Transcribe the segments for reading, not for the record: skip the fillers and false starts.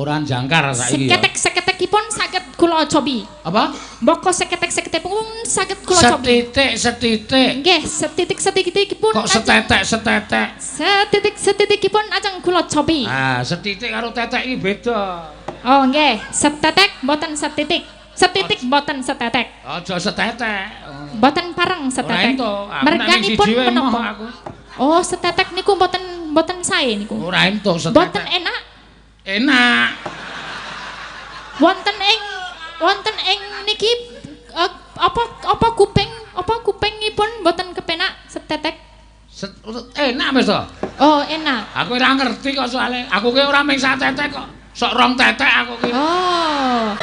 Ora jangkar saiki ya. Seketek-seketekipun saged kula cobi. Apa? Mboko seketek-seketekipun saged kula cobi. Setitik setitik. Nggih, setitik-setitikipun Kok setetek setetek? Setitik-setitikipun ajeng kula cobi. Ah, setitik karo tetek iki beda. Oh nggih, setetek mboten setitik. Setitik mboten setetek. Aja setetek. Mboten pareng Ora setetek. entuk. Aku nek ming Merganipun siji wae menapa? emoh aku. Oh, setetek niku mboten mboten sae niku. Ora entuk setetek. Mboten enak. Enak. Wonten ing niki apa apa kuping apa kupingipun mboten kepenak setetek. Enak wis to. Oh, enak. Aku ora ngerti kok soalé. Aku ki ora ming satetek kok. Sok rong tetek aku ki. Oh.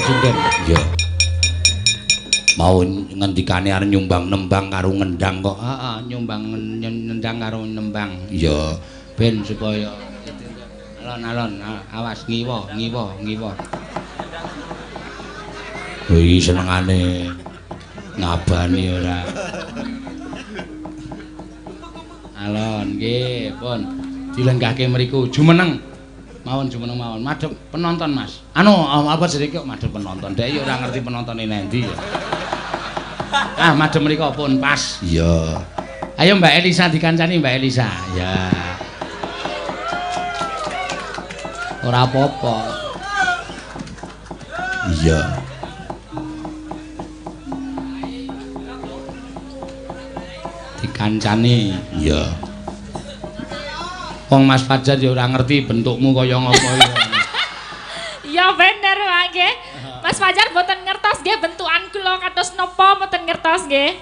Sinden. Iya. Mau ngendikane arep nyumbang nembang karo ngendang kok. Heeh, nyumbang nendang karo nembang. Iya, ben supaya alon-alon, awas ngiwa, ngiwa, ngiwa. Iki senengane ngabani ora. Alon nggih, pun dilenggahke mriku jumeneng. Mawon jumeneng mawon, madhep penonton Mas. Anu apa jenenge kok madhep penonton. Dhek ya ora ngerti penontone nendi ya. Ah, madhep mriku pun pas. Iya. Ayo Mbak Elisa dikancani Mbak Elisa. Ya. Ora apa-apa. Iya. Dikancani. Iya. Wong Mas Fajar ya ora ngerti bentukmu kaya ngapa ya. Ya bener Pak nggih. Mas Fajar mboten ngertos nggih bentukan kula kados napa mboten ngertos nggih.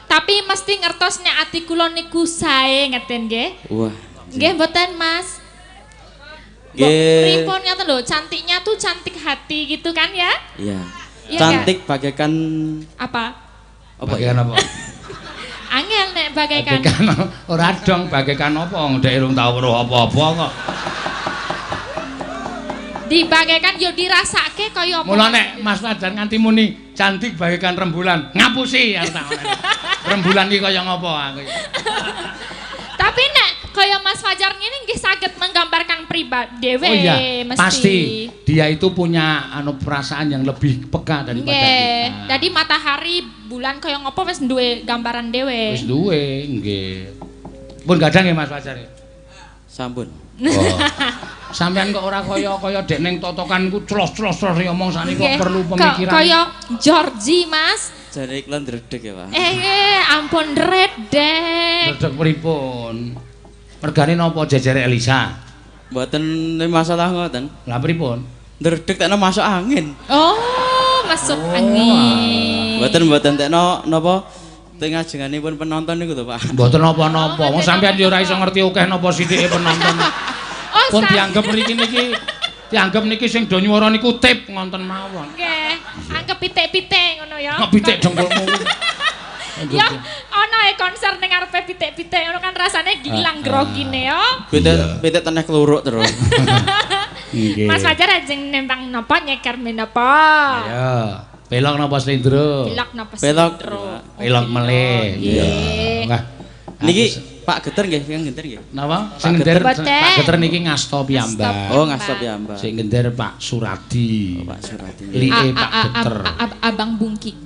Tapi mesti ngertos nek ati kula niku sae ngeten nggih. Wah. Nggih mboten Mas. Nggih. Pripun ngaten lho, cantiknya tuh cantik hati gitu kan ya? Iya. Iya, Cantik bagaikan apa? Apa Bagaikan apa? Angel nek bagaikan. Bagaikan ora dong, bagaikan apa wong dhek urung tau weruh apa-apa kok. Dibagaikan yo dirasake kaya apa. Mula nek Mas Fajar nganti muni cantik bagaikan rembulan, ngapusi aku tak ngono. Rembulan iki kaya ngapa aku. Tapi nek kaya Mas Fajar ngene nggih saged menggambarkan pribadi dhewe Oh iya, mesti. pasti dia itu punya anu perasaan yang lebih peka daripada Nggih. kita. Dadi matahari, bulan kaya ngopo wis duwe gambaran dhewe. Wis duwe, nggih. Pun gadang nggih Mas Fajar. Sampun. Oh. Sampeyan kok ora kaya-kaya dek ning totokan iku clos-clos clos omong sakniki kok Nggih. perlu pemikiran. Kaya Georgie, Mas. Jare kula ndredeg ya, Pak. Ampun ndredeg. Ndredeg pripun? Mergane napa jejere Elisa? Mboten masalah ngoten. Lah pripun? Ndredeg tekno masuk angin. Oh, masuk angin. Mboten tekno napa teng ajenganipun penonton niku to, Pak. Mboten napa-napa. Wong sampeyan yo ora iso ngerti akeh napa sithike penonton. Oh, Pun dianggep mriki niki dianggep niki sing do nyuwara niku tip ngonten mawon. Nggih, anggep pitik-pitik ngono ya. Kok pitik dengkulmu. Ya, ana e konser ning ngarepe pitik-pitik ngono kan rasane gilang grogine ya. Pitik teneh kluruk terus. Nggih. Mas Fajar ajeng nembang napa nyeker menapa? Ayo, pelok napa slendro? Pelok napa Pelok. slendro? Pelok melih. Nggih. Wah. Niki Pak Geter nggih, sing genter nggih. Napa? Sing gender Boten. Pak Geter niki ngasta piyambak. Oh, ngasta piyambak. Sing gender Pak Suradi. Oh, Pak Suradi. Like Pak Geter. Abang Bungkik.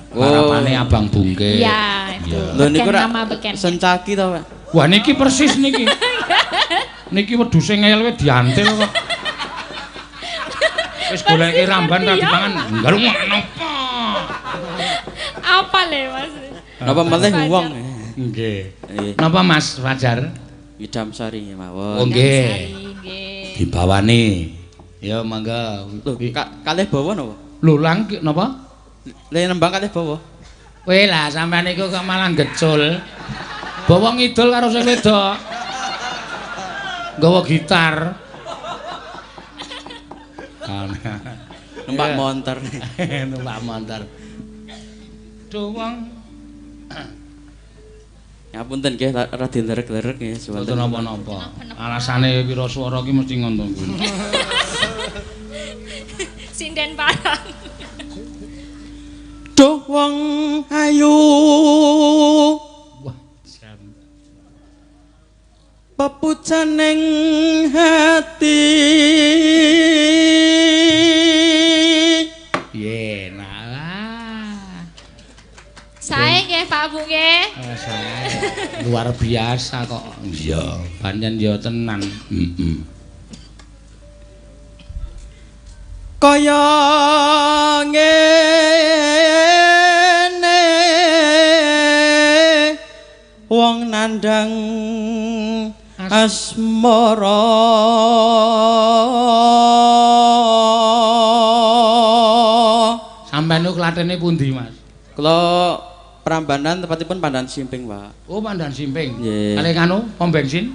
Harapane Abang Bungkik. Iya, itu. Lho niku Beken rak nama beken. Sencaki to, Pak. Wah niki persis niki. Niki wedhuse ngeyel wae diantil kok. Wis goleke ramban ra dipangan. Nggalung napa? Apa le, Mas? Napa melih wong. Nggih. Nggih. Napa Mas Fajar? Idam Sari mawon. Oh nggih. Nggih. Dibawani. Ya mangga. Lho, kalih bawa napa? Lho lang napa? Le nembang kalih bawa. Kowe lah sampean niku kok malah gecul. Bawa ngidul karo sing wedok. Nggawa gitar. Numpak montor. Numpak montor. Duh wong Ngapunten nggih rada lerek-lerek nggih mboten napa-napa. Alasane pira swara ki mesti ngono kuwi. Sinden parang. Duh wong ayu. Wah, jam. Pepujaning hati. Piye nah. Sae nggih Pak Bu nggih. Sae. Luar biasa kok. Iya, pancen ya tenan. Heeh. Kaya ngene wong nandhang asmara. Sampeyan niku klatene pundi, Mas? Kula Prambanan, tepatipun Pandan Simping, Pak. Oh, Pandan Simping. Nggih. Kalih anu pom bensin?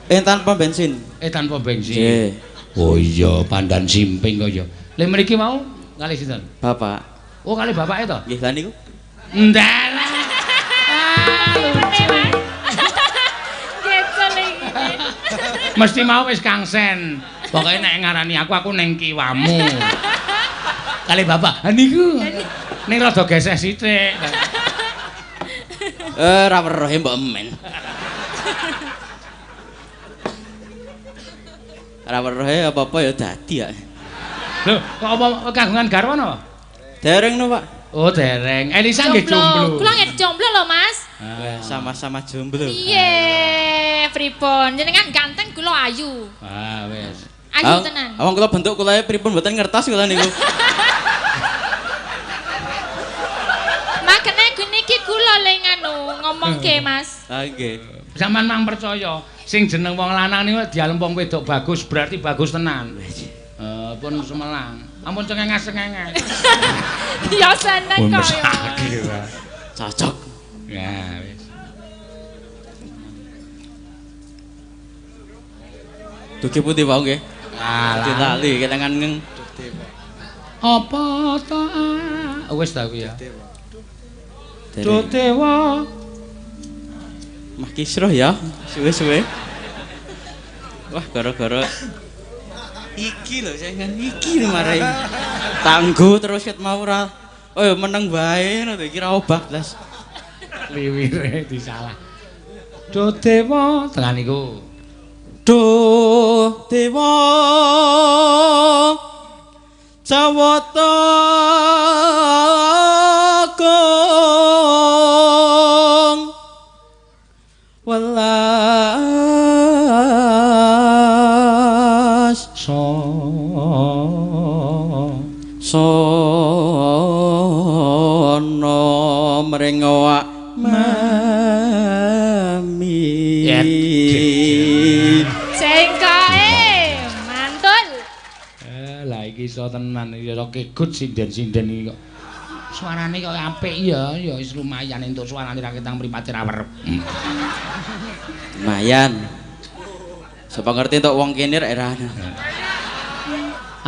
Tanpa bensin. Tanpa bensin. Nggih. Oh iya, Pandan Simping kok ya. Lha mriki mau kalih sinten? Bapak. Oh, kalih bapake to? Nggih, lha niku. Ndalah. Mesti mau wis kangsen. Pokoke nek ngarani aku ning kiwamu. Kali bapak, ha niku. Ning rada geseh sithik. Ra weruhe mbok emen. Ra weruhe apa-apa ya dadi ya. Lho, kok apa kagungan garwa napa? Dereng no, Pak. Oh, dereng. Elisa nggih jomblo. Kula nggih jomblo lho, Mas. Sama-sama jomblo. Piye, pripun? Jenengan ganteng, kula ayu. Ah, wis. Ayu tenan. Awang kula bentuk kula pripun mboten ngertos kula niku. Makane niki kula le nganu ngomongke, Mas. Ah, nggih. Sampeyan mang percaya sing jeneng wong lanang niku dialem wong wedok bagus berarti bagus tenan. Pun sumelang. Ampun cengenges-cengenges. Ya seneng kok ya. Cocok. Ya wis. Dugi putih wae nggih. Alah. Lali ketangan ngeng. Apa ta? Wis ta kuwi ya. Duh dewa. Mah kisruh ya, suwe-suwe. Wah, gara-gara iki lho saengan iki lho marai. Tanggo terus ket mau ora. Oh meneng wae ngono iki ra obah blas. Liwire disalah. Duh dewa, tenan niku. Duh dewa Jawata agung welas sono mring awak mami. Cengkoke mantul. Lah iki iso tenan iki iso kegut sinden-sinden iki kok. Suarane kok apik ya, ya wis lumayan entuk suarane ra ketang mripate ra werep. Lumayan. Sapa ngerti entuk wong kene rek ra.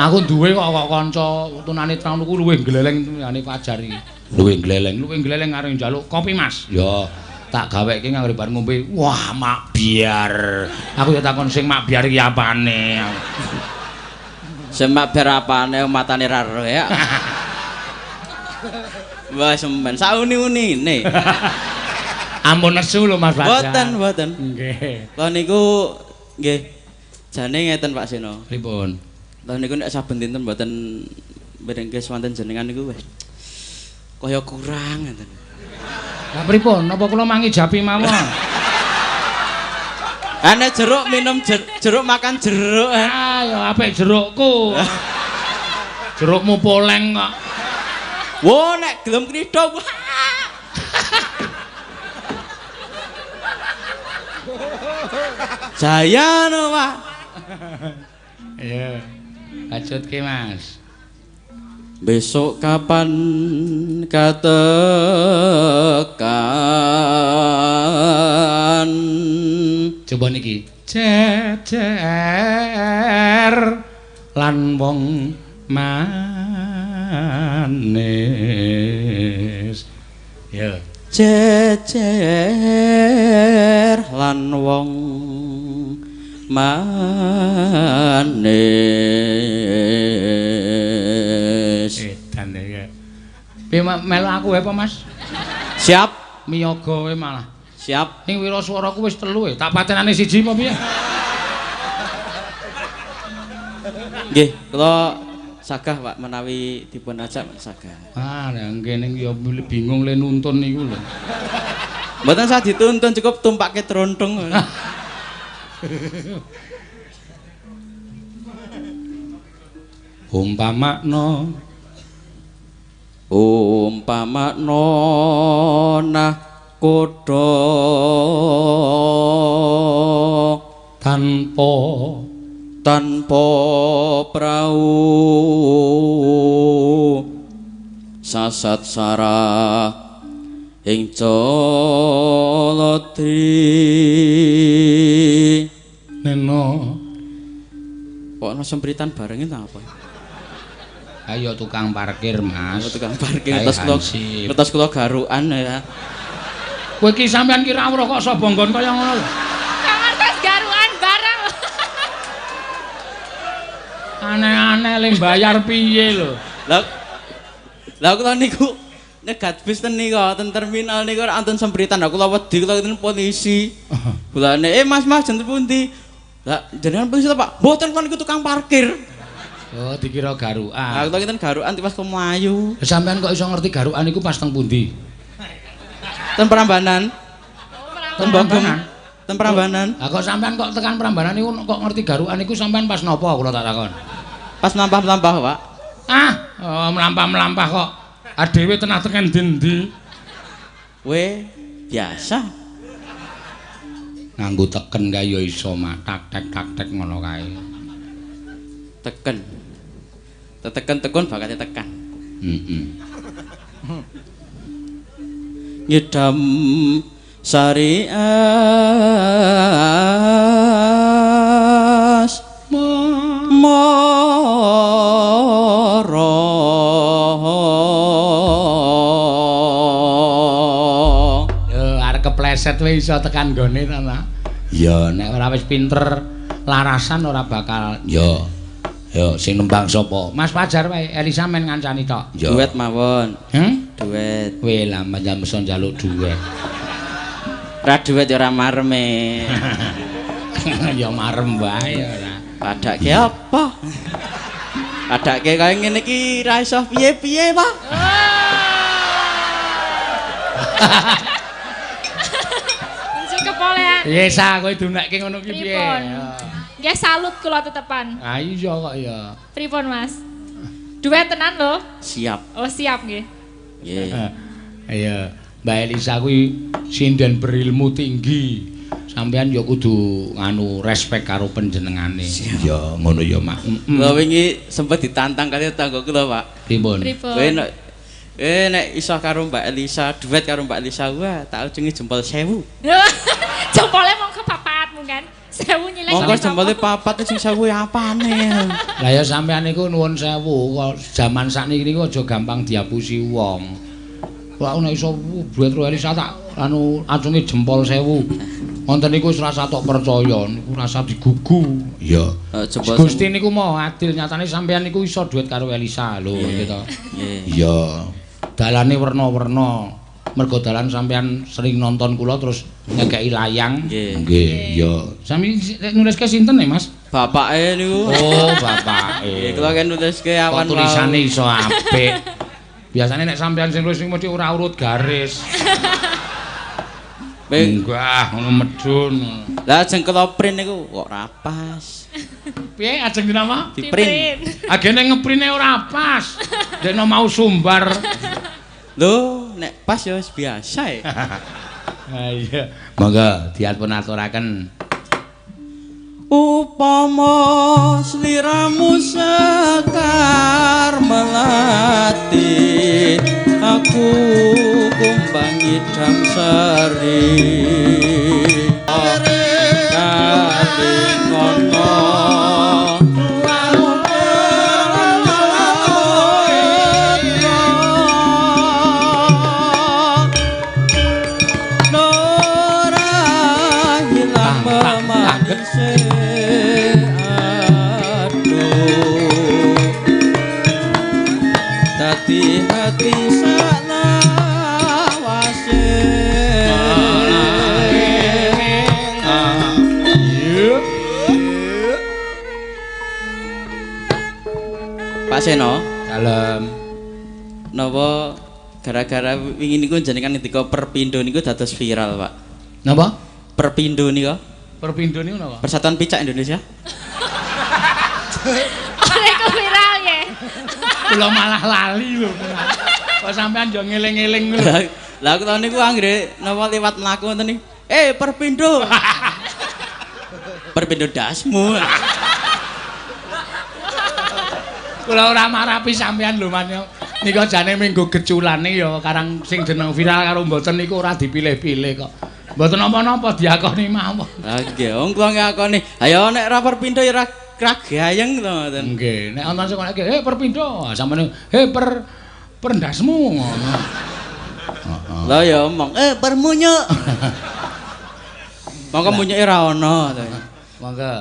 Aku duwe kok kanca tunanetra niku luwih gleleng tunane Fajar iki. Luwih gleleng arep njaluk kopi, Mas. Ya, tak gaweke nganggo bar ngombe. Wah, mak biar. Aku ya takon sing mak biar iki apane. Sing mak biar apane matane ra roh ya. Wah, sampean sauni-unine. Ampun nesu lho Mas Fajar. Mboten, mboten. Nggih. Lha niku nggih jane ngeten Pak Seno. Pripun? Lha niku nek saben dinten mboten mrengkes wonten jenengan niku wis kaya kurang ngeten. Lah pripun? Napa kula mangijapi mawon? Ana jeruk minum jeruk makan jeruk. Ah ya apik jerukku. Jerukmu poleng kok. Wo nek gelem klitho. Jaya no, Pak. Iya. Lanjutke, Mas. Besok kapan katekan? Coba niki. Jejer lan wong manis. Ya. Jejer lan wong manis. Edan iki. Piye melu aku wae apa, Mas? Siap. Miyaga wae malah. Siap. Ning wiraswaraku wis 3 e. Tak patenane siji apa piye? Nggih, kula sagah Pak menawi dipun ajak sagah. Ah, nggih ning ya bingung le nuntun niku lho. Mboten sah dituntun, cukup tumpakke tronthong. Umpamakna umpamakna nahkoda tanpa tanpa prau sasat sarah ing jaladri. Neno kok ana sempritan bareng ta apa? Ayo tukang parkir, Mas. Oh, tukang parkir ngetos kula garukan ya. Kowe iki sampean ki ra weruh kok sapa nggon kaya ngono lho. Kang ngertos garukan bareng. Aneh-aneh le bayar piye lho. Lah kula niku nyegat bis ten nika ten terminal niku ora anten sempritan. Lah kula wedi kula ten polisi. Bulane, "Mas, Mas, jenten pundi?" Lah jenengan polisi ta, Pak? Mboten, kula niku tukang parkir. Oh, dikira garukan. Lah kula kinten garukan tiwas kemayu. Sampean kok iso ngerti garukan iku pas teng pundi? Ten Prambanan. Ten Prambanan. Ten Prambanan. Lah kok sampean kok tekan Prambanan niku kok ngerti garukan iku sampean pas napa kula tak takon? Pas mlampah-mlampah, Pak. Ah, oh, mlampah-mlampah kok. Adewe tenah teken ndi-ndi. We biasa. Nganggo teken kae ya iso mak tak tek ngono kae. Teken. Teteken tekun bakate tekan. Heeh. Ngidam sari as mara. Yo arep kepleset wae iso tekan nggone ta, Pak. Ya nek ora wis pinter larasan ora bakal. Ya. Yo sing nembang sapa? Mas Fajar wae, Elisa men ngancani tok. Duet mawon. Duet. Kowe lah manjam iso njaluk duet. Ra duet ya ora marem e. Ya marem wae ora. Padake apa? Padake kaya ngene iki ra iso piye-piye, Pak. Unjuk kepolehan. Piye sa kowe dunekke ngono ki piye? Nggih salut kula tetepan. Ah iya kok ya. Pripun, Mas? Duet tenan lho. Siap. Oh, siap nggih. Nggih. Iya, Mbak Elisa kuwi sinden berilmu tinggi. Sampeyan ya kudu nganu respek karo panjenengane. Ya ngono ya, Mak. Kula wingi sempet ditantang kali tangga kula, Pak. Pripun? Kowe nek iso karo Mbak Elisa, duet karo Mbak Elisa, wah tak ujungi jempol 1000. Jempole mongko papat mungkin. 1000 nyileh. Mongko jempole papat sing 1000 apane? Lah ya sampeyan niku nuwun sewu, kok jaman sakniki niku aja gampang diapusi wong. Kok nek iso duet karo Elisa tak anu acunge jempol 1000. Wonten niku wis rasa tok percaya, niku rasa digugu. Iya. Gusti niku maha adil, nyatane sampeyan niku iso duet karo Elisa lho gitu. Iya. Dalane werna-werna. Mergo dalan sampeyan sering nonton kula terus ngekeki layang. Nggih, iya. Sami nuliske sinten e, Mas? Bapake niku. Oh, bapake. Nggih, kula kan nuliske awan. Tulisane iso apik. Biasane nek sampeyan sing nulis niku mesti ora urut garis. Enggak, ngono medun. Lah ajeng kula print niku kok ora pas. Piye ajeng dinama? Di-print. Agene ngeprinte ora pas. Dekno mau sumbar. Lho, nek pas ya wis biasa ya. Ha iya. Monggo diatpun aturaken. Upama sliramu sekar melati, aku kumbang idam sari. Kalingono dadi hati salawase. Pak Seno. Dalem. Napa gara-gara wingi niku jenengan ngendika Perpindo niku dados viral, Pak. Napa? Perpindo niku. Perpindo niku napa? Persatuan Picak Indonesia. Niku viral nggih. Kula malah lali lho. Kok sampean yo ngeling-eling lho. Lah aku tau niku anggere napa liwat mlaku ngoten niku. Eh, Perpindo. Perpindo dasmu. Kula ora marapi sampean lho, Mas. Nika jane minggu geculane ya karang sing jeneng viral karo mboten niku ora dipilih-pilih kok. Mboten napa-napa diakoni mawon. Ha nggih, wong kula ngakoni. Ayo nek ora Perpindo ya ora gayeng to ngoten. Nggih, nek ana sing kok "Eh Perpindo," sampeyan "Eh per ndasmu" ngono. Heeh. Lah ya omong, "Eh permunyuk." Monggo munyuke ora ana to. Monggo.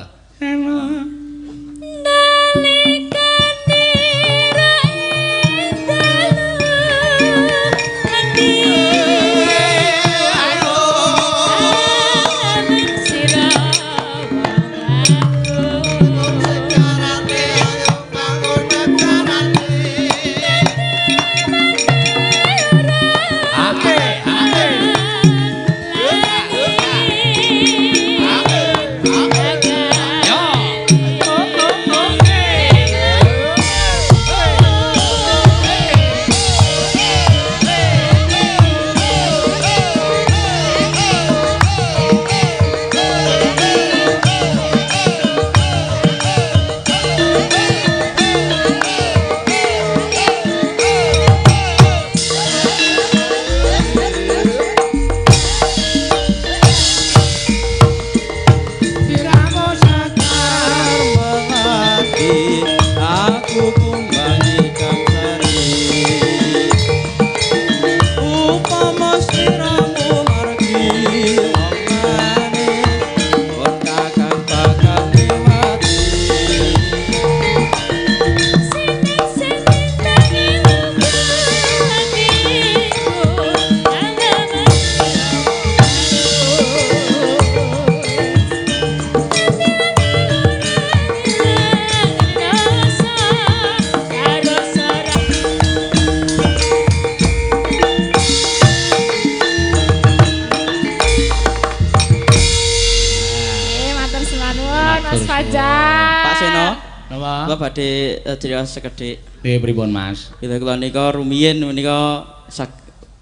Badhe criyos sekedhik. Nggih pripun, Mas? Bilih kula nika rumiyin menika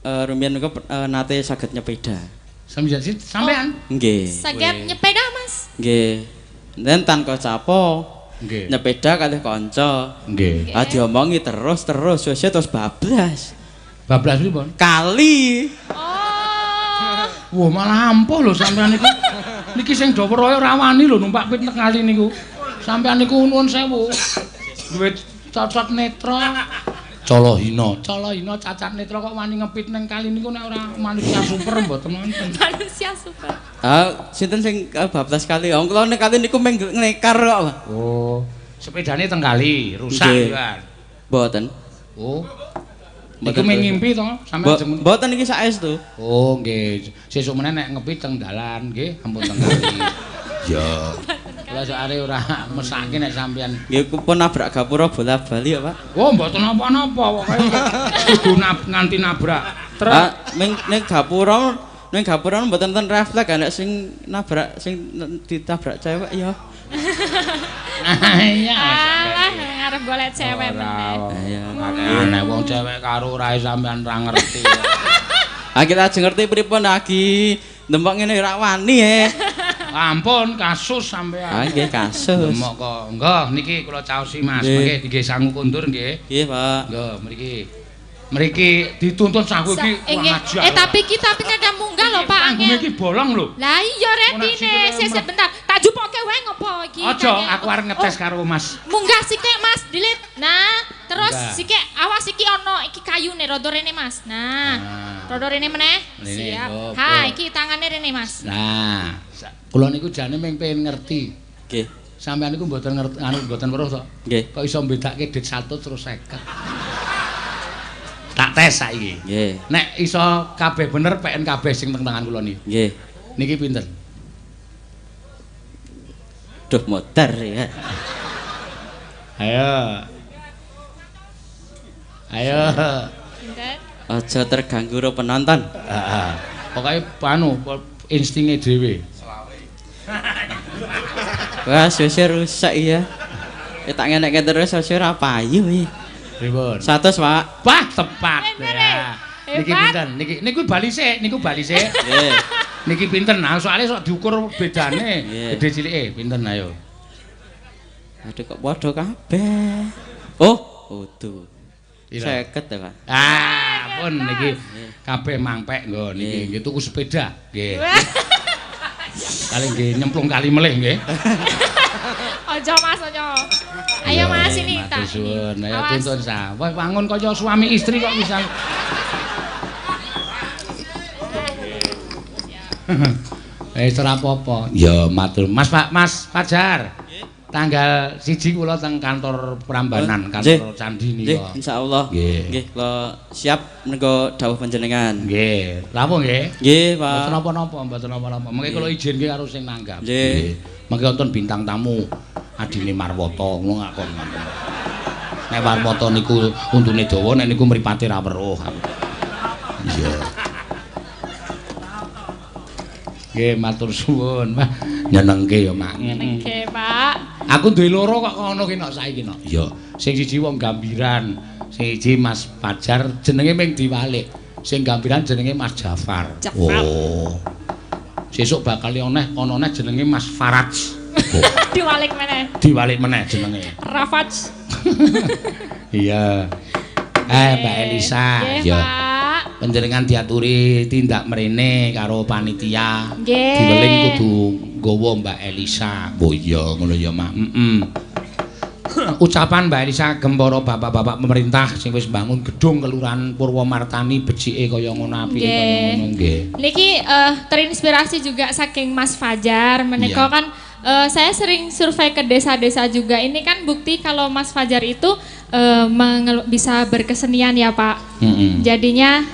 rumiyin nika nate saged nyepeda. Sampean? Nggih. Saged nyepeda, Mas? Nggih. Enten tanpa capo. Nggih. Nyepeda kalih kanca. Nggih. Ah diomongi terus suwe-suwe terus bablas. Bablas pripun? Kali. Oh. Wah, malah ampuh lho sampean niku. Niki sing do weruh ora wani lho numpak pit nek kali niku. Sampean niku nuwun sewu. Duwe cacat netra. Calahina, calahina cacat netra kok wani ngepit nang kali niku nek ora manusia super mboten wonten. Manusia super. Ah, sinten sing bablas kali? Wong kula nek kali niku mung nglekar kok. Oh, sepedane teng kali, rusak kan. Mboten. Oh. Niku mung ngimpi to, sampean jeng. Mboten iki saestu. Oh, nggih. Sesuk meneh nek ngepit teng dalan nggih, ampun teng kali. Ya. Kula soalé ora mesake nek sampean. Nggih pun nabrak gapura bola-bali ya, Pak. Oh, mboten napa-napa pokoke kudu nganti nabrak truk. Ah, ning gapura, ning gapura mboten enten refleks nek sing nabrak sing ditabrak cewek ya. Iya. Alah, ngarep golek cewek meneh. Iya. Aneh wong cewek karo rae sampean ora ngerti. Ah, kita aja ngerti pripun lagi. Ndemok ngene ora wani e. Ampun kasus sampean. Ah nggih kasus. Demok kok. Nggih niki kula caosi Mas. Mengke nggih sangu kondur nggih. Nggih, Pak. Nggih mriki. Mriki dituntun sangu iki kurang ajar. Eh tapi iki tapi kadang munggah lho Pak. Panggunge iki bolong lho. Lah iya retine. Sik bentar. Tak jupoke wae ngopo iki. Aja aku arep ngetes karo Mas. Munggah sithik Mas, dilit. Nah, terus sithik awas iki ana iki kayune rada rene Mas. Nah. Rada rene meneh. Siap. Ha iki tangane rene Mas. Nah, kula niku jane mung pengen ngerti. Nggih. Sampeyan niku mboten ngerti anu mboten weruh to? Nggih. Kok iso mbedake dit 1 terus 50. Tak tes saiki. Nggih. Nek iso kabeh bener PN kabeh sing teng tangan kula niki. Nggih. Niki pinten? Duh motor ya. Ayo. Ayo. Pinten? Aja terganggu ro penonton. Heeh. Pokoke anu instinge dhewe. Wah, suwe rusak ya. Tak ngenekke terus suwe ora payu iki. Pripun? 100, Pak. Wah, tepat. Bener, Ya. Niki pinten? Niki niku bali sik, niku bali sik. Nggih. Niki pinten? Nah, soalnya sok diukur bedane, Nggih. gede cilike pinten ayo. Aduh kok padha kabeh. Oh, udu. Pira? 50 ya, Pak. Ah, pun niki kabeh mangpek nggo niki nggih tuku sepeda nggih. Kali nggih nyemplung kali melih nggih. Aja Mas, aja. Ayo Mas ini tak. Suwun, ayo Awas. tuntun sa. Wah, wangun kaya suami istri kok bisa. Eh, ora apa-apa. Ya matur. Mas Pak, Mas Fajar. Tanggal 1 kula teng kantor Prambanan, kantor Candi Nggih, nika. insyaallah. Nggih. Nggih, kula siap menika dawuh panjenengan. Nggih. Rawuh nggih. Nggih, Pak. Mboten napa-napa, mboten napa-napa. Mengke kula izinke karo sing nanggap. Nggih. Mengke wonten bintang tamu adine Marwoto ngono ngakon ngoten. Nek Marwoto niku untune dawa, nek niku mripate ra weruh. Iya. Nggih, matur suwun. Wah, nyenengke ya, Mak. Nyenengke, Pak. Aku duwe loro kok ngono ki nok saiki nok. Iya, sing siji wong Gambiran, sing siji Mas Fajar jenenge ming diwalik. Sing Gambiran jenenge Mas Jafar. Jafar. Oh. Sesuk bakal oneh ana neh jenenge Mas Faraj. Oh, Diwalik meneh. diwalik meneh jenenge. Rafaj. Iya. Eh, Mbak Elisa, Nggih, ya. Pak. Panjenengan diaturi tindak mrene karo panitia. Nggih. Diweling kudu nggawa Mbak Elisa. Oh iya, ngono ya, Mak. Heeh. Ucapan Mbak Elisa gempara bapak-bapak pemerintah sing wis bangun gedung Kelurahan Purwomartani becike kaya ngono apike kaya ngono nggih. Niki terinspirasi juga saking Mas Fajar. Menika Iya. kan saya sering survei ke desa-desa juga. Ini kan bukti kalau Mas Fajar itu bisa berkesenian ya Pak. Heeh. Jadinya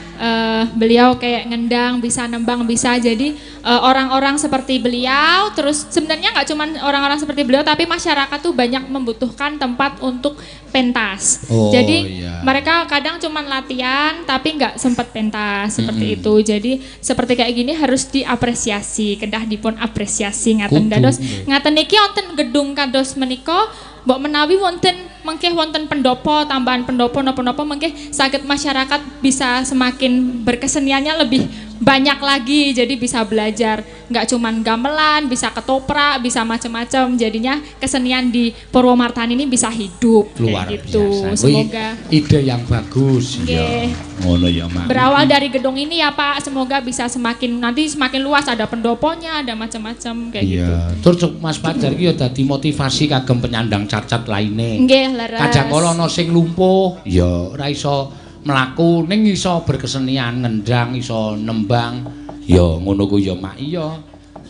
beliau kayak ngendang, bisa nembang, bisa. Jadi orang-orang seperti beliau, terus sebenarnya nggak cuma orang-orang seperti beliau, tapi masyarakat tuh banyak membutuhkan tempat untuk pentas. Oh, Jadi iya. mereka kadang cuma latihan, tapi nggak sempat pentas seperti itu. Jadi seperti kayak gini harus diapresiasi, kedah dipun apresiasi ngaten Kudu, dados. nggih. Ngaten niki wonten gedung kados menika mbok menawi wonten mengke wonten pendopo, tambahan pendopo napa-napa mengke saged masyarakat bisa semakin berkeseniannya lebih banyak lagi, jadi bisa belajar nggak cuman gamelan, bisa ketoprak, bisa macam-macam. Jadinya kesenian di Purwomartani ini bisa hidup Luar kayak gitu. biasa. Semoga Kuwi ide yang bagus. Nggih. Iya. Ngono ya, Mak. berawal dari gedung ini ya Pak, semoga bisa semakin nanti semakin luas, ada pendoponya, ada macam-macam kayak gitu. Iya. Terus Mas Fajar iki ya dadi motivasi kagem penyandang cacat laine. Nggih, leres. Kadang ana sing lumpuh, ya ora iso mlaku ning iso berkesenian, ngendang, iso nembang. Ya ngono kuwi ya, Mak. Iya.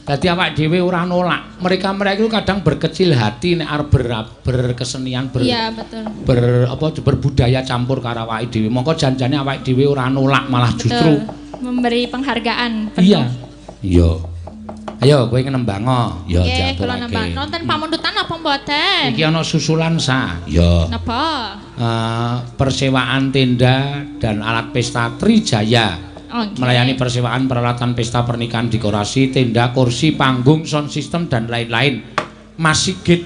Dadi awak dhewe ora nolak. Mereka-mereka itu kadang berkecil hati nek arep berkesenian, Iya, betul. berbudaya campur karo awake dhewe. Mongko janjane awake dhewe ora nolak, malah justru Betul. Memberi penghargaan penuh. Iya. Iya. Ayo kowe ngembango. Ya Nggih, kula diaturake. nembang. Nonton pamundutan apa mboten? Iki ana susulan sa. Ya. Napa? Persewaan tenda dan alat pesta Trijaya. Oh, nggih. Melayani persewaan peralatan pesta pernikahan, dekorasi, tenda, kursi, panggung, sound system dan lain-lain. Mas Sigit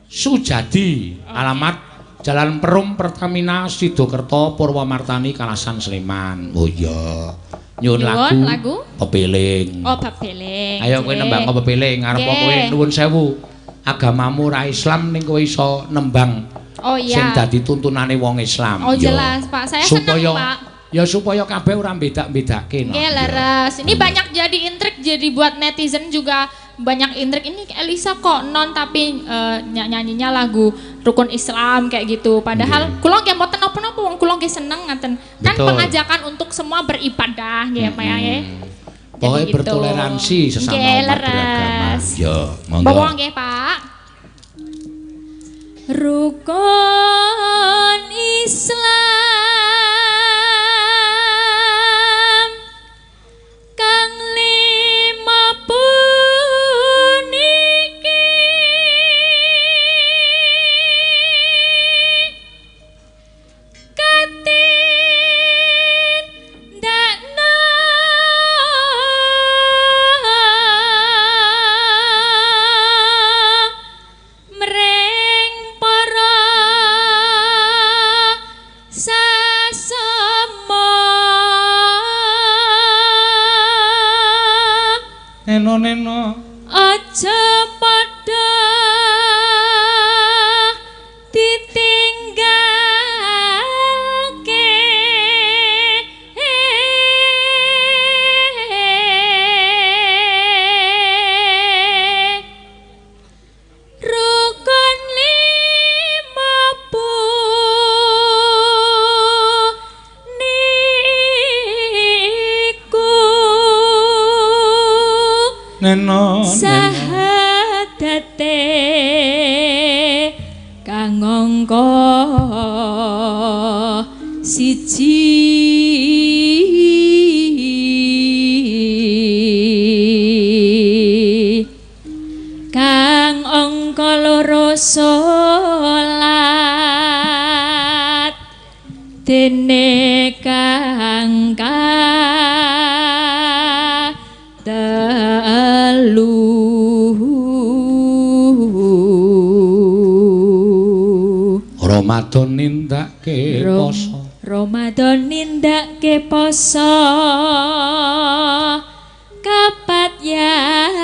Sujadi, alamat Jalan Perum Pertamina Sidokerto Purwomartani Kalasan Sleman. Oh iya. Nyuwun Nyuwun lagu? Pepeling. Oh, pepeling. Ayo kowe nembang pepeling, arep kowe nuwun sewu. Agamamu ora Islam ning kowe iso nembang Oh sing iya. dadi tuntunane wong Islam. Oh Ya. jelas, Pak. Saya supaya senang, Pak. Ya supaya kabeh ora beda-bedake. Nggih, leres. Ini banyak jadi intrik, jadi buat netizen juga banyak intrik. Ini Elisa kok non tapi nyanyinya lagu rukun Islam kayak gitu. Padahal kula nggih mboten napa-napa, wong kula nggih seneng ngaten. Kan Betul. pengajakan untuk semua beribadah nggih, Pak ya. nggih. Pokoknya Jadi gitu. bertoleransi sesama Nggih, umat beragama. leres. Ya, monggo. Bawa nggih, Pak. Rukun Islam kang lima puniki Neno-neno aja padha ditinggalke rukun lima niku neno sahadate kang angka siji kang angka loro salat dene kang telu. Ramadan nindakake poso. Ramadan nindakake poso kapat yakat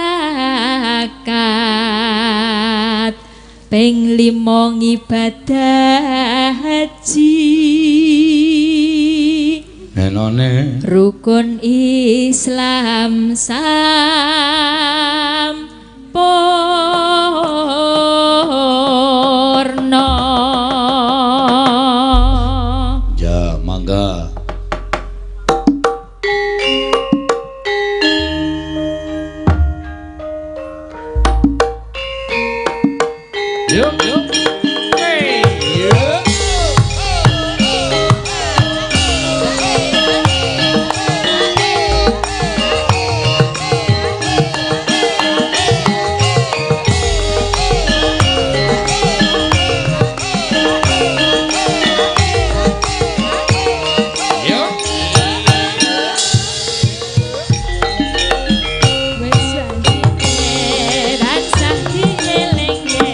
ping lima ngibadah haji. Nenone rukun Islam sampurna. Ya mangga. Yuk yuk. Hey, yuk. Wis janjine tansah dielingke.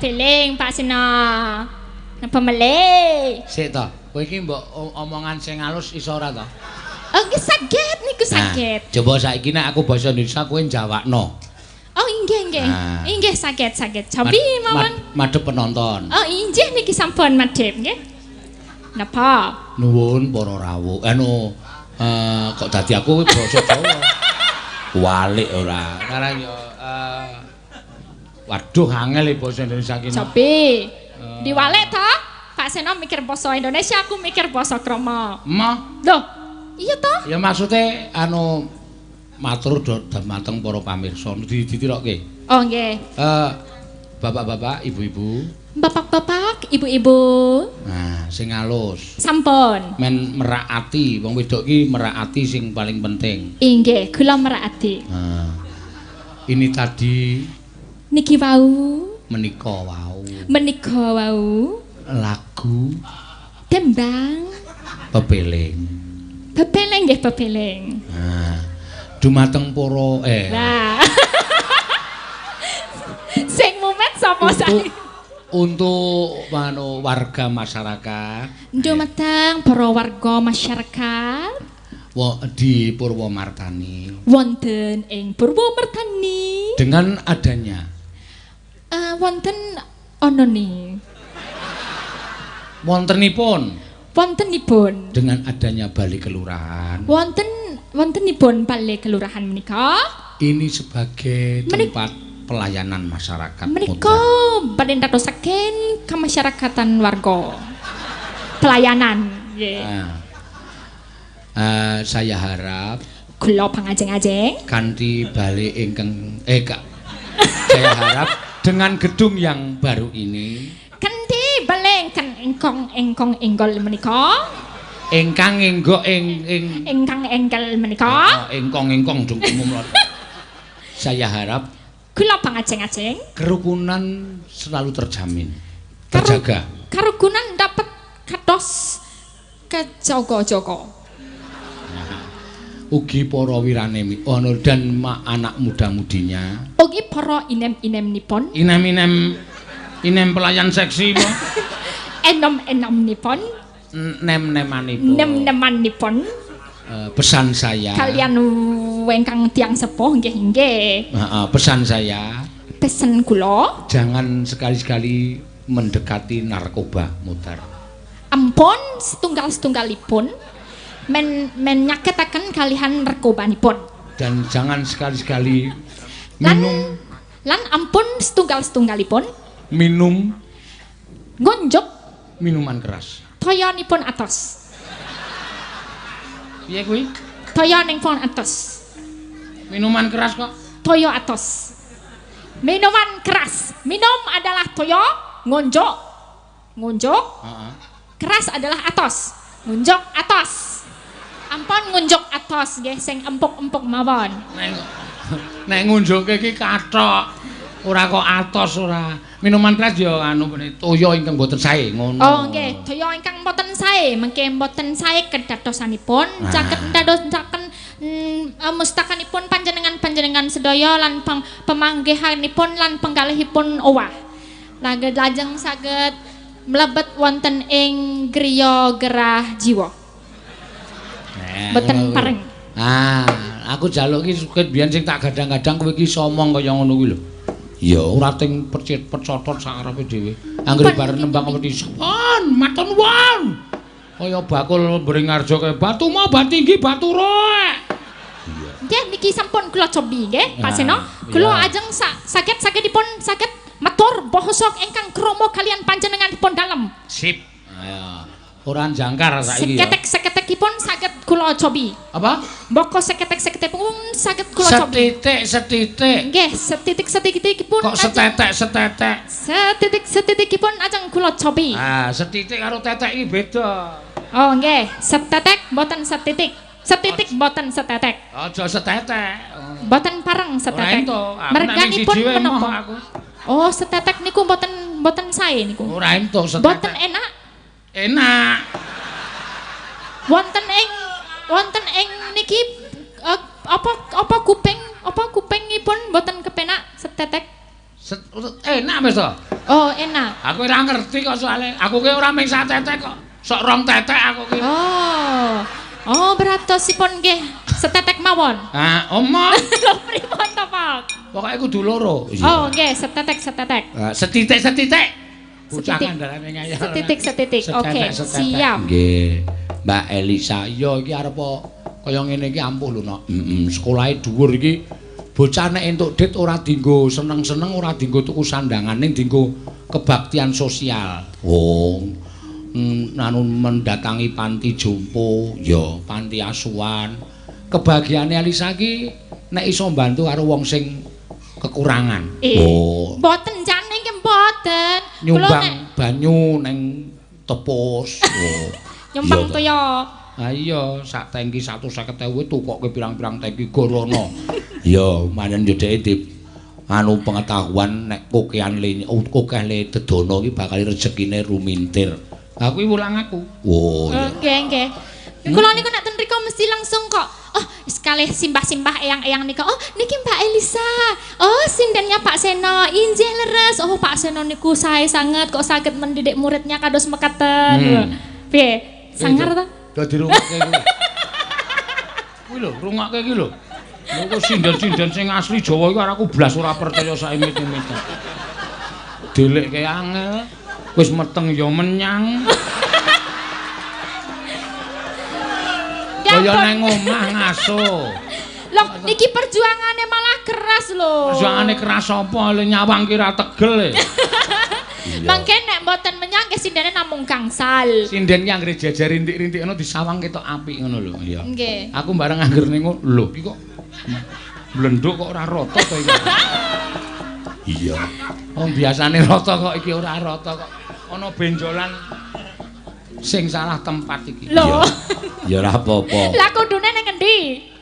Pepeling Pak Seno. Napa melih? Sik to, kowe iki mbok omongan sing alus iso ora to? Oh, nggih saged niku saged. Nah, coba saiki nek aku basa Indonesia kowe njawakno. Oh, inggih nggih. Nah. Inggih saged saged. Cobi mawon. Madhep penonton. Oh, inggih niki sampun madhep nggih. Napa? Nuwun para rawuh. Anu kok dadi aku basa Jawa. Walik ora. Karang yo waduh angel basa Indonesia iki. Cobi. Diwalek ta? Pak Seno mikir basa Indonesia, aku mikir basa krama. Emoh. Loh, iya toh? Ya maksude anu matur dumateng para pamirsa ditirokke. Oh nggih. Bapak-bapak, ibu-ibu. Bapak-bapak, ibu-ibu. Nah, sing alus. Sampun. Men merak ati, wong wedok iki merak ati sing paling penting. Inggih, kula merak ati. Nah, ini tadi niki wau menika wau. Menika wau lagu tembang pepeling. Pepeling nggih pepeling. Nah, dumateng para Nah. Sing mumet sapa saiki? Untuk mano warga masyarakat. Dumateng para warga masyarakat di Purwomartani. Wonten ing Purwomartani. Dengan adanya wonten onone. Wontenipun. Wontenipun. Dengan adanya balai kelurahan. Wontenipun balai kelurahan menika. Ini sebagai tempat pelayanan masyarakat. Menika badhe ndadosaken kemasyarakatan warga. Pelayanan nggih. Nah, saya harap kula pangajeng-ajeng kanthi balai ingkang saya harap dengan gedung yang baru ini kanthi balai ingkang ingkong enggol menika ingkang enggok ing ing ingkang engkel menika ingkong ingkong dong umum. Saya harap kula pangajeng-ajeng kerukunan selalu terjamin, terjaga. Kerukunan dapat kados kejaga-jaga. Ugi para wirane ono dan anak muda-mudinya. Ugi para inem-inemnipun. Inem-inem inem pelayan seksi po. Enom-enomnipun. Nem-nemanipun. Nem-nemanipun. Pesan saya. Kalian ingkang tiyang sepuh nggih nggih. Pesan saya. Pesen kula. Jangan sekali-sekali mendekati narkoba mutar. Ampun setunggal-setunggalipun. Men nyaketaken kalihan narkobanipun. Dan jangan sekali-sekali minum lan ampun setunggal-setunggalipun minum ngunjuk minuman keras. Toyanipun atos. Piye kuwi? Toyanipun atos. Minuman keras kok? Toyo atos. Minuman keras. Minum adalah toyo, ngunjuk. Ngunjuk. Keras adalah atos. Ngunjuk atos. Ampun ngunjuk atos nggih sing empuk-empuk mawon. Nek ngunjuke iki kathok. Ora kok atos ora. Minuman keras ya anu toya ingkang mboten sae ngono. Oh nggih, toya ingkang mboten sae, mengke mboten sae kedadosanipun caket ndadosaken mustakanipun panjenengan-panjenengan sedaya lan pemanggihanipun lan penggalihipun owah. Lajeng saged mlebet wonten ing griya gerah jiwa. Mboten pareng. Ah, aku njaluk iki sukit biyen sing tak gadang-gadang kowe iki somong kaya ngono kuwi lho. Ya ora ting percit-percotot sakarepe dhewe. Anggere bareng nembang wedi sampun, matur nuwun. Kaya bakul Beringharjo kaya batu mau batinggi batu roek. Nggih niki sampun kula cobi nggih, Pak Seno. Kula ajeng saged-sagedipun saged matur basa ingkang krama kalian panjenenganipun dalem. Sip. Ayo. Ora jangkar saiki ya. Seketek-seketekipun saged kula cobi. Apa? Mboko seketek-seketekipun saged kula cobi. Setitik-setitik. Nggih, setitik-setitikipun. Kok setetek-setetek? Setitik-setitikipun ajeng kula cobi. Ah, setitik karo tetek iki beda. Oh, nggih, setetek mboten setitik. Setitik mboten setetek. Aja setetek. Mboten pareng setetek. Merganipun menapa? Oh, setetek niku mboten mboten sae niku. Ora entuk setetek. Mboten enak. Enak. Wonten ing niki apa kuping apa kupingipun mboten kepenak setetek. Enak wis to. Oh, enak. Aku ora ngerti kok soalnya. Aku ki ora mung sak tetek kok. Sok rong tetek aku ki. Oh. Oh, beratosipun nggih setetek mawon. Ah, omo. Lho pripun to, Pak? Pokoke kudu loro. Oh, nggih, setetek-setetek. Ah, setitik-setitik. Bocah Setitik. kandhane ngayal. Setitik-setitik. Oke, Setetek, setetek. siap. Nggih. Mbak Elisa, iya iki arep kaya ngene iki ampuh lho, Nok. Heeh, sekolahe dhuwur iki bocah nek entuk dit ora dienggo seneng-seneng, ora dienggo tuku sandangan, ning dienggo kebaktian sosial. Oh. Anu mendatangi panti jompo, ya panti asuhan. Kebahagiaane Elisa iki nek iso mbantu karo wong sing kekurangan. Oh. Mboten jane nggih mboten. Kula Nyumbang nek banyu neng tepus. Oh. nyumbang Iya, toya. Ah iya, sak tangki 150.000 tukokke pirang-pirang tangki gorono. Iya, manen yo dheke di anu pengetahuan nek kokean le akeh le dedono iki bakal rezekine rumintir. Lah kuwi wulang aku. Oh iya. Nggih, nggih. Kula niku nek ten mriku mesti langsung kok. Oh, sekalih simbah-simbah eyang-eyang nika. Oh, niki Mbak Elisa. Oh, sindennya Pak Seno. Injih leres. Oh, Pak Seno niku sae sanget kok saged mendidik muridnya kados mekaten. Piye? Sangar ta? Dadi rungokke kuwi. Kuwi lho, rungokke iki lho. Lho kok sinden-sinden sing asli Jawa iku aku blas ora percaya sak imit-imit. Delekke angel, wis meteng ya menyang. Kaya nang omah ngaso. Loh, niki perjuangane malah keras lho. Perjuangane keras apa le nyawang ki ra tegel e. Mangke nek mboten menyang ke sindene namung gangsal. Sinden ki anggere jejer rintik-rintik ngono disawang ketok apik ngono lho. Iya. Nggih. Aku bareng angger ning lho iki kok blenduk kok ora rata to iki. Iya. Wong biasane rata kok iki ora rata kok. Ana benjolan sing salah tempat iki. Lho. Ya ora apa-apa. Lah kudune ning endi?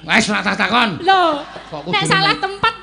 Wis ora tak takon. Lho. Kok Nek kudune salah nang- tempat